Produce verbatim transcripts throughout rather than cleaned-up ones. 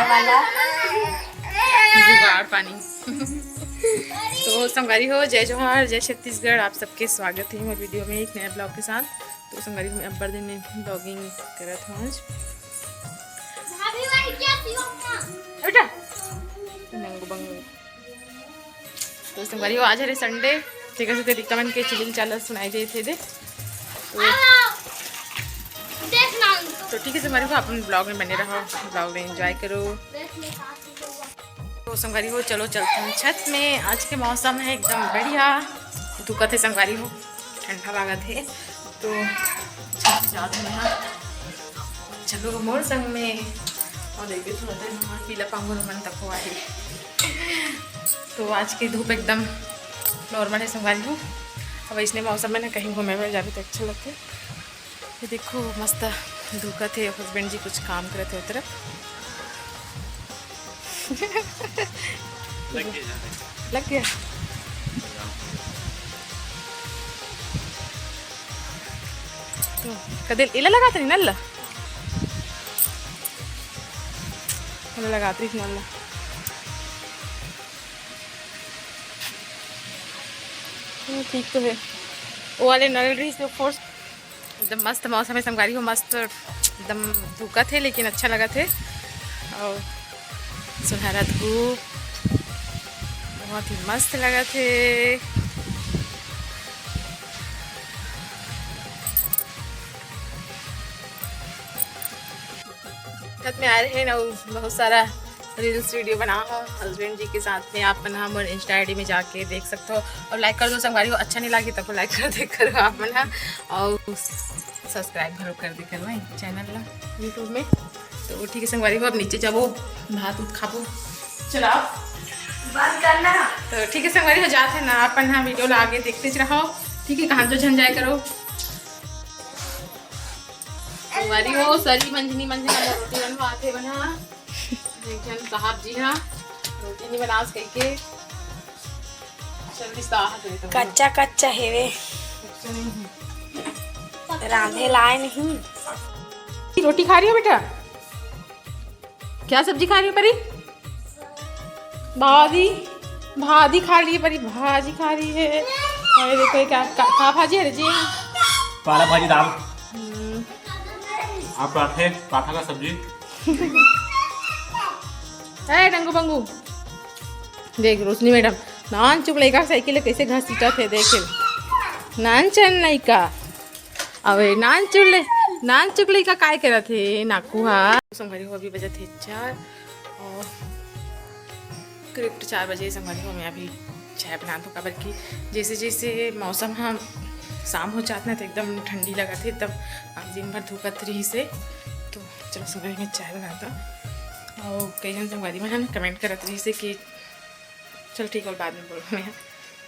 वाला जुगाड़ पानी। तो संगवारी हो, जय जोहार, जय छत्तीसगढ़, आप सबके स्वागत है मोर वीडियो में एक नया ब्लॉग के साथ। तो संगवारी हो, मैं अब्बड़ दिन में ब्लॉगिंग करत हूँ आज। बेटा, नंगू बंगू। तो संगवारी हो, आज हरे संडे, तेकर से रिक्ता मन के चिल्ली चाला सुनाई देत हे दे। तो, तो ठीक है संगवारी हो, अपन ब्लॉग में बने रहो, ब्लॉग में एंजॉय करो। तो संगवारी हो, चलो चलते हैं छत में। आज के मौसम है एकदम बढ़िया, धुकत है संगवारी हो, ठंडा लागत है। तो छत जात में है, चलो मोर संग में। और देखिए थोड़ा देर में पीला पांगुर मन तक हुआ है। तो आज की धूप एकदम नॉर्मल है संगवारी हो। अब इसने मौसम में ना कहीं घूमे में जावे तो अच्छा लगता है। ये देखो मस्त धुकत है, हस्बैंड जी कुछ काम करत है ओ तरफ। लग गया। तो कदे इला लगात नहीं नल, इला लगात रही नल। हम्म, ठीक तो है। वो वाले नल रही तो फोर्स। एकदम मस्त मौसम है संगवारी हो, मस्त एकदम धुकत है लेकिन अच्छा लगत है। और सुनहरा धूप बहुत ही मस्त लगत है। छत में आए रहे ना, बहुत सारा रील्स वीडियो बना हो हस्बैंड जी के साथ में। आप मन ह मोर इंस्टा आईडी में जाके देख सकते हो और लाइक कर दो संगवारी हो। अच्छा नहीं लगी तब लाइक कर दे करो आप मन ह, और सब्सक्राइब घलो कर दे करो चैनल ला यूट्यूब में। तो ठीक है संगवारी हो, अब नीचे जाबो, भात उत खाबो। चलो बंद करना। तो ठीक है संगवारी हो, जात है ना, अपन ह वीडियो ला आगे देखते रहो। ठीक है, कहाँ जो झन जाए करो। संगवारी हो, सरी मंझनी मंझना रोटी बनवात हे बना। एक झन साहब जी हा रोटी नहीं बनास कहिके चल दिस, तो आहा दे तो। कच्चा कच्चा हेवे। कच्चा नहीं है। रांधे लाए नहीं। रोटी खा रही हो बेटा? क्या सब्जी खा रही हो परी? भाजी, भाजी खा रही है परी, भाजी खा रही है। और ये देखो ये क्या, का, का भाजी है जी? पाला भाजी, दाल। हम्म। आप पराठे, पराठा का सब्जी। ए डंगू बंगू, देख रोशनी मैडम, नान चुक लइका साइकिल ले कैसे घसीटत हे, देख ले। नान चन लइका, अबे नान चुक ले, नान चुक लइका काय करत हे नाकू हा। संगवारी हो, अभी बजत हे चार और करेक्ट चार बजे संगवारी हो, मैं अभी चाय बनात हूँ, काबर कि जैसे जैसे मौसम ह शाम हो जात ना, तो एकदम ठंडी लगत हे। तब आज दिन भर धुकत रहिस हे, तो चलो संगवारी में चाय बनात हूँ। और कई झन संगवारी मन ह कमेंट करत रहिस हे कि चल ठीक है, बाद में बोलूँ मैं,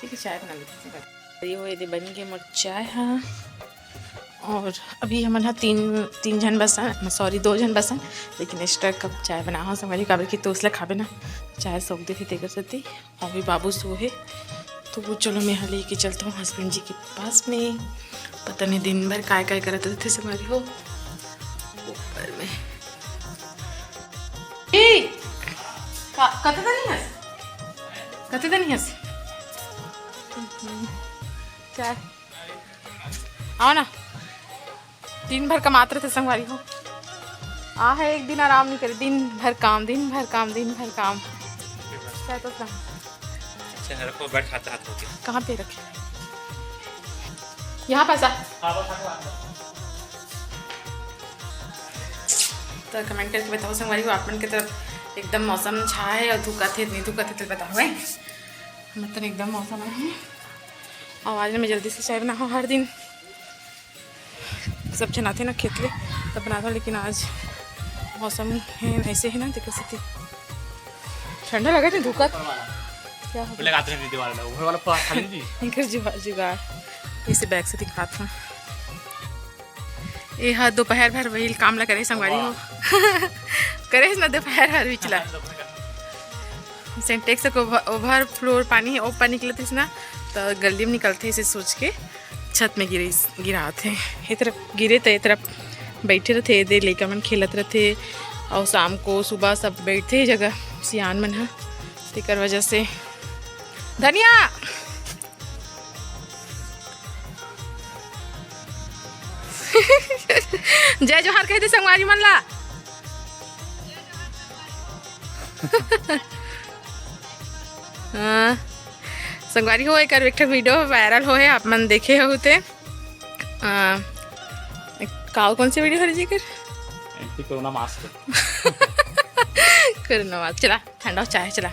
ठीक है, चाय बना लेते हैं संगवारी। ये हो, ये दे बन गए मोर चाय हा। और अभी हमन ह तीन, तीन झन बसन, सॉरी, दो झन बसन, लेकिन एक्स्ट्रा कप चाय बना हो संगवारी, काबर कि तोस ला खाबे ना, चाय सोख देथे तेकर सेती। अभी बाबू सो हे, तो वो चलो मैं ह लेके चलता हूँ हस्बैंड जी के पास में। पता नहीं दिन भर काय काय करत रहते संगवारी हो ऊपर में। ए, का, कते तो नहीं हस? कते तो नहीं हस? चाय। आओ ना, दिन भर कमात रहते संगवारी हो। आ है एक दिन आराम नहीं करे, दिन भर काम, दिन भर काम, दिन भर काम। क्या तो काम। अच्छा, रखो, बैठ, हाथ, हाथ होके। कहाँ पे रखे? यहाँ पास आ। तो कमेंट करके बताओ संगवारी हो, आप मन के तरफ एकदम मौसम छा है और धुकत है, नहीं धुकत है तो बताओ है। मतलब एकदम मौसम है। और आज मैं जल्दी से चाय बनाहूँ, हर दिन सब झन आथे ना खेत ले, तब बनाथन, लेकिन आज मौसम है ऐसे है ना, तेकर सेती ठंडा लगत है, धुकत। क्या हो बोले, रात में दीदी वाला, ऊपर वाला पा-, खाली जी। इनकर जुगाड़, जुगाड़। इसे बैग से दिखात हूँ। ये हा दोपहर भर वही काम ला करे संगवारी हो। करे ना दोपहर भर बिचला। सिंटेक्स को ओवर, ओवरफ्लो पानी, ऊपर निकलत रहिस ना, तो गली में निकलते इसे सोच के छत में गिरे, गिरात हे। ए तरफ गिरे तो ए तरफ बैठे रहते, दे लइका मन खेलत रहते, और शाम को सुबह सब बैठते ही जगह सियान मन ह, तेकर वजह से। धनिया, जय जोहार कह दे संगवारी मन ला। हाँ, संगवारी हो, एक एक ठो वीडियो वायरल होए, आप मन देखे हो ते। हाँ, का, कौन सी वीडियो हरे जी कर? Anti corona mask. Corona mask, चला ठंडा चाय चला।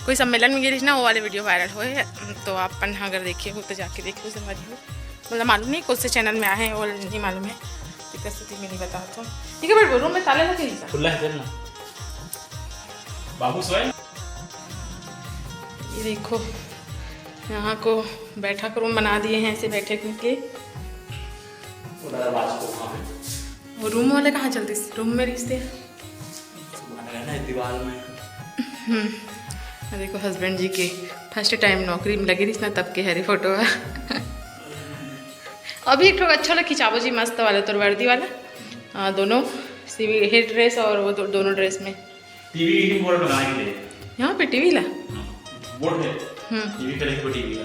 कोई सम्मेलन में गिरिस ना, वो वाले वीडियो वायरल होए, तो आप अपन अगर देखे हो तो जाके देख लो संगवारी हो। मतलब मालूम नहीं कौन से चैनल में आए हैं, वो नहीं मालूम है, तो इस स्थिति में नहीं बता तो। ठीक है, बट रूम में ताला लगे ही था। खुला है, चल ना। बाबू सोए। ये देखो, यहाँ को बैठक रूम बना दिए हैं ऐसे बैठक के लिए। उधर आवाज को वहाँ पे। वो रूम वाले कहाँ चलते, रूम में रिश्ते। बना है ना दीवार में। हम्म, देखो हस्बैंड जी के फर्स्ट टाइम नौकरी में लगे रहिस ना, तब के हरे फोटो है। अभी एक ठो अच्छा वाला खिंचाबो जी, मस्त वाला तोर वर्दी वाला। हाँ, दोनों सिविल, हेड ड्रेस और वो दो, दोनों ड्रेस में। टीवी की बोर्ड बनाने के लिए। यहाँ पे टीवी ला? बोर्ड है। हम्म। टीवी पे रखो, टीवी का।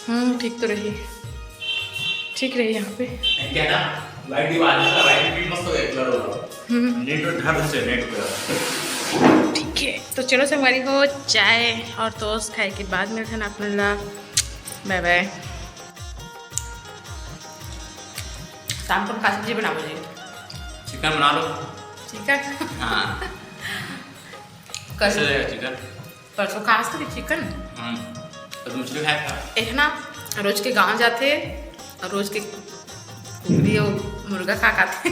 हम्म, ठीक तो रही, ठीक रही यहाँ पे। क्या ना, वाइट दीवार है, वाइट भी मस्त हो गया, कलर हो गया। हम्म। नेट पे ढाल से, नेट पे। ठीक है, तो चलो संगवारी हो, चाय और टोस्ट खाए के बाद मिलते हैं आप लोग ला। बाय बाय। शाम को हम का सब्जी बनाबो जी? चिकन बना लो। चिकन? हाँ। कैसे कल रहेगा चिकन? परसों खास तो चिकन। हम्म। तो मुश्किल है का? एक ना रोज के गांव जाथे और रोज के कुकरी और मुर्गा खा खाथे।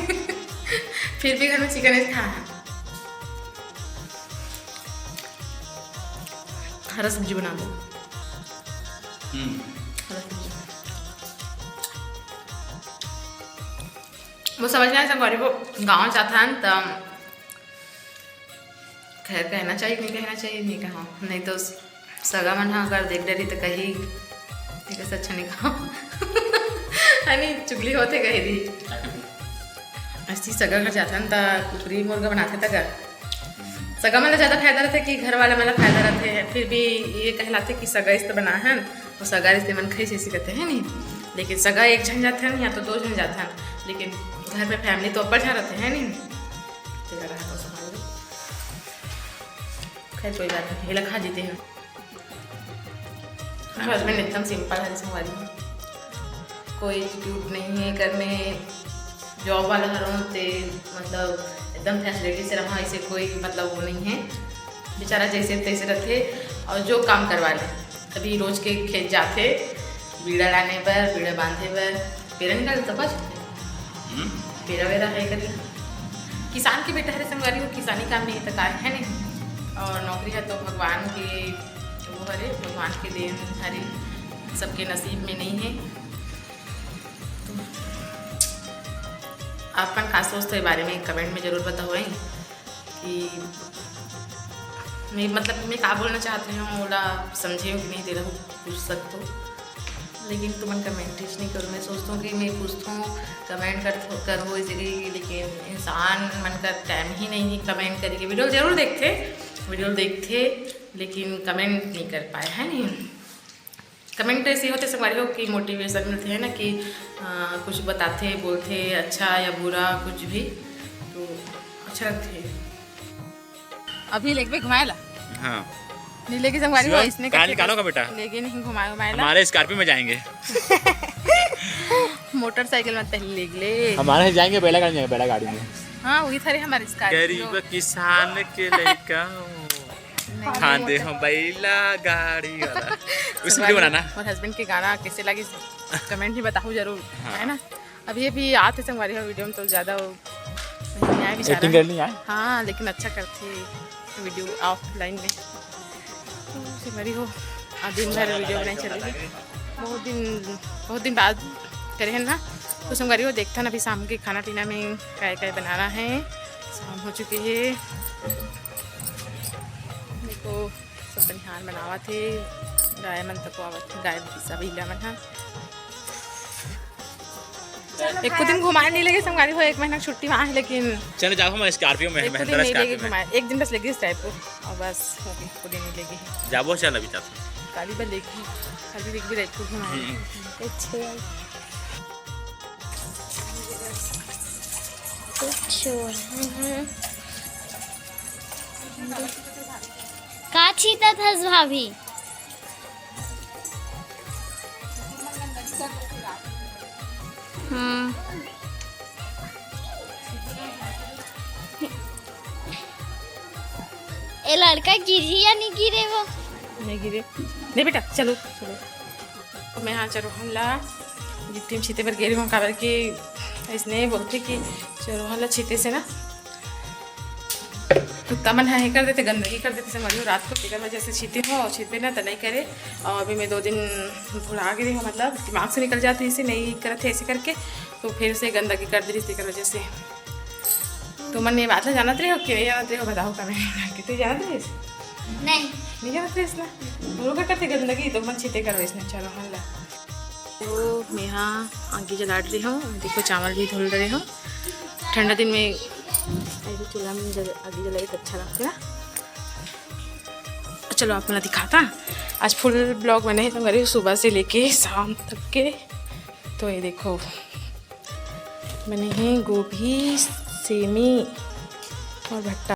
फिर भी घर में चिकन ही खाना है। हरा सब्जी बना दो। हम्म। हरा सब्जी। वो समझ ना संगवारी, वो गांव जाथन त खैर कहना चाहिए, नहीं कहना चाहिए, नहीं कहा, नहीं तो सगा मन ह अगर देख डरी त कही, "ठीक है, अच्छा नहीं कहा।" है नहीं, चुगली होथे कही दी। ऐसी सगा घर जाथन त कुकरी मुर्गा बनाथे त गा। सगा मन ला ज़्यादा फायदा रहथे कि घर वाला मन ला फायदा रहथे? फिर भी ये कहलाथे कि सगा इस त बना हन, वो सगा रिश्ते मन खई से कहते हैं नहीं, लेकिन सगा एक झन जाथन या तो दो झन जाथन, लेकिन घर में फैमिली तो अब्बड़ झन रहथे, है नहीं? तेरा रहा तो संभाल लो। खैर कोई बात नहीं, ये ला खा जीते हैं। मेरा हस्बैंड एकदम सिंपल है संगवारी, कोई एटीट्यूड नहीं है घर में। जॉब वाला हरों ते मतलब एकदम फैसिलिटी से रहा, ऐसे कोई मतलब वो नहीं है। बेचारा जैसे तैसे रखे और जो काम करवा ले, कभी रोज के खेत जाथे बीड़ा लाने बर, बीड़ा बांधे बर, पेरा निकाल तो बच हम्म। पेरा वेरा है कभी। किसान के बेटा हरे संगवारी हो, किसानी काम नहीं है तो काय है नहीं। और नौकरी है तो भगवान के वो हरे, भगवान के देन हरे, सबके नसीब में नहीं है। तो आप मन का सोचते हो बारे में कमेंट में जरूर बताओ, हैं, कि मैं मतलब मैं का बोलना चाहती हूँ, ओला समझे हो कि नहीं, तेरा पूछ सकते हो, लेकिन तुमन कमेंट ही नहीं करो। मैं सोचता हूँ कि मैं पूछता हूँ, कमेंट कर करो इस जगह, लेकिन इंसान मन का टाइम ही नहीं है कमेंट करेगी। वीडियो जरूर देखते, वीडियो देखते, लेकिन कमेंट नहीं कर पाए, है नहीं? कमेंट ऐसे होते संगवारी हो कि मोटिवेशन मिलते हैं ना कि आ, कुछ बताते बोलते अच्छा या बुरा कुछ भी, तो अच्छा लगते हैं। अभी लेके घुमाए ला। हाँ। नहीं लेके संगवारी हो, शिवा, इसने कहाँ करके निकालो का बेटा? लेके नहीं घुमाए, घुमाए ला। हमारे स्कॉर्पियो में जाएंगे। मोटरसाइकिल में पहले लेके ले। हमारे जाएंगे, बैला गाड़ी में जाएंगे, बैला गाड़ी में। हाँ, वही थारे हमारे स्कॉर्पियो। गरीब किसान के लड़का हूँ। नहीं, खांदे मोटर- हम बैला गाड़ी वाला। उस वीडियो बनाना। और हस्बैंड के गाना कैसे लगे, कमेंट में बताओ जरूर, हाँ। है ना? अभी अभी आते संगवारी हो वीडियो में तो ज़्यादा वो नहीं आए बेचारा। एडिटिंग करनी आए? हाँ, लेकिन अच्छा करते वीडियो ऑफलाइन में। तो संगवारी हो, आ दिन भर वीडियो बनाई चले। बहुत दिन, बहुत दिन बाद करे हैं ना। तो संगवारी हो, देखता ना अभी शाम के खाना पीना में काय काय बनाना है। शाम हो चुकी है। देखो, सब बनिहार मन आवत हे, गाय मन तको आवत हे, गाय भैंसा बइला मन ह। एको दिन घुमाए नहीं लेगे संगवारी हो, एक महीना छुट्टी में आए, लेकिन चले जाओ, हम स्कॉर्पियो में हैं, एको दिन महिंद्रा नहीं लेगे स्कॉर्पियो में। घुमाए, एक दिन बस लेगे रायपुर और बस हो गई, एको दिन नहीं लेगे। जाबो चल अभी तक। काली बा लेगी, काली लेगी रायपुर घुमाए। हम्म। अच्छा। अच्छा। हम्म। का छीतत हस भाभी? हम्म। ए लड़का गिरही या नहीं गिरे वो? नहीं गिरे। नहीं बेटा, चलो, चलो। मैं हाँ चरोहन ला गिट्टी में छीते बर गे रही हूँ, काबर कि इसने बोलते कि चरोहन ला छीते से ना कुत्ता मन हे कर देते, गंदगी कर देते संगवारी हो रात को, तेकर वजह से छीते हो और छीते ना तो नहीं करे। और अभी मैं दो दिन भुला गे रही हूँ, मतलब दिमाग से निकल जाते, इसे नहीं करत है ऐसे करके, तो फिर से गंदगी कर दे रही तेकर वजह से। तो मन ये बात ला जानत रहे हो कि नहीं जानत रहे हो, बताओ comment करके। तू जानत रहे? नहीं। नहीं जानत रहे ना? लोग का करते गंदगी तो मन छीते करो इसने। चलो हाँ ला। तो मैं हाँ आगी जला रही हूँ, देखो चावल भी धुल रहे हूँ। ठंडा दिन में ऐसे चूल्हा में जल, आगी जलाई तो अच्छा लगता है। चलो आप मैं दिखाता, आज full vlog बनाए संगवारी हो सुबह से लेके शाम तक के। तो ये देखो बनाए हैं गोभी, सेमी और भट्टा।